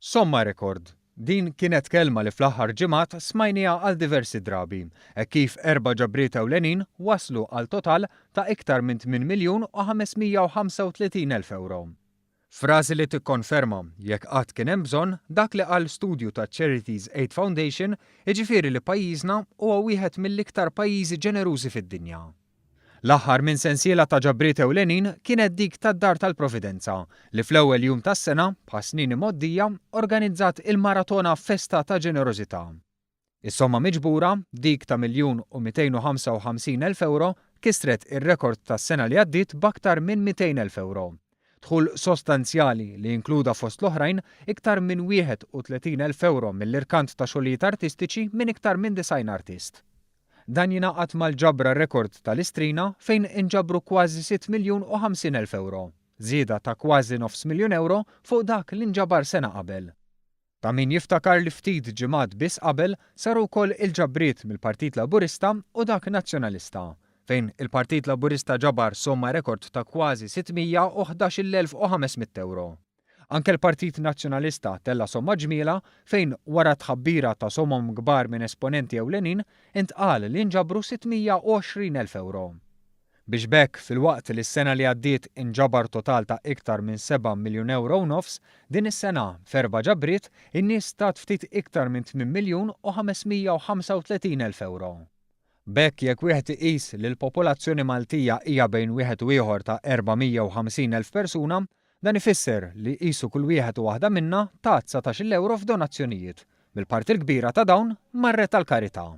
Somma rekord. Din kienet kelma li fl-aħħar ġimgħat smajniha għal diversi drabi, hekk kif erba' ġabriet ewlenin waslu għal total ta' iktar minn 8 miljun u 535 elf ewro. Frażi li tikkonferma, jekk qatt kien hemm bżonn, dak li qal studju taċ-Charities Aid Foundation, jiġifieri li pajjiżna huwa wieħed mill-iktar pajjiżi ġenerużi fid-dinja. L-aħħar minn sensiela ta' ġabriet ewlenin kienet dik tad-Dar tal-Providenza, li fl-ewwel jum tas-sena, bħas-snin imgħoddija, organizzat il-maratona Festa ta' Ġenerożità. Is-somma miġbura, dik ta' 1,255,000 ewro, kisret ir-rekord tas-sena li għaddiet b'aktar minn 200,000 ewro. Dħul sostanzjali li inkluda fost l-oħrajn iktar minn 31,000 ewro mill-irkant ta' xogħlijiet artistiċi minn iktar minn 90 artist. Dan jingħaqad mal-ġabra rekord tal-Istrina fejn inġabru kważi sitt miljun u 50 elf ewro, żieda ta' kważi nofs miljun ewro fuq dak li nġabar sena qabel. Ta' min jiftakar li ftit ġimgħat biss qabel saru wkoll il-ġabriet mill-Partit Laburista u dak Nazzjonalista, fejn il-Partit Laburista ġabar somma rekord ta' kważi 611,500 ewro. Anke l-Partit Nazzjonalista tella' somma ġmielha fejn wara t-tħabbira ta' somom kbar minn esponenti ewlenin intqal li nġabru 620,000 ewro. Biex b'hekk filwaqt li s-sena li għaddiet inġabar total ta' iktar minn seba' miljun ewro u nofs, din is-sena, f'erba' ġabriet, in-nies tat ftit iktar minn tmien miljun u 535 elf ewro. B'hekk jekk wieħed iqis li l-popolazzjoni Maltija hija bejn wieħed u ieħor ta' 450,000 persuna, dan ifisser li qisu kull wieħed u waħda minna ta dsatax-il ewro f'donazzjonijiet, bil-parti l-kbira ta' dawn marret għall-karità.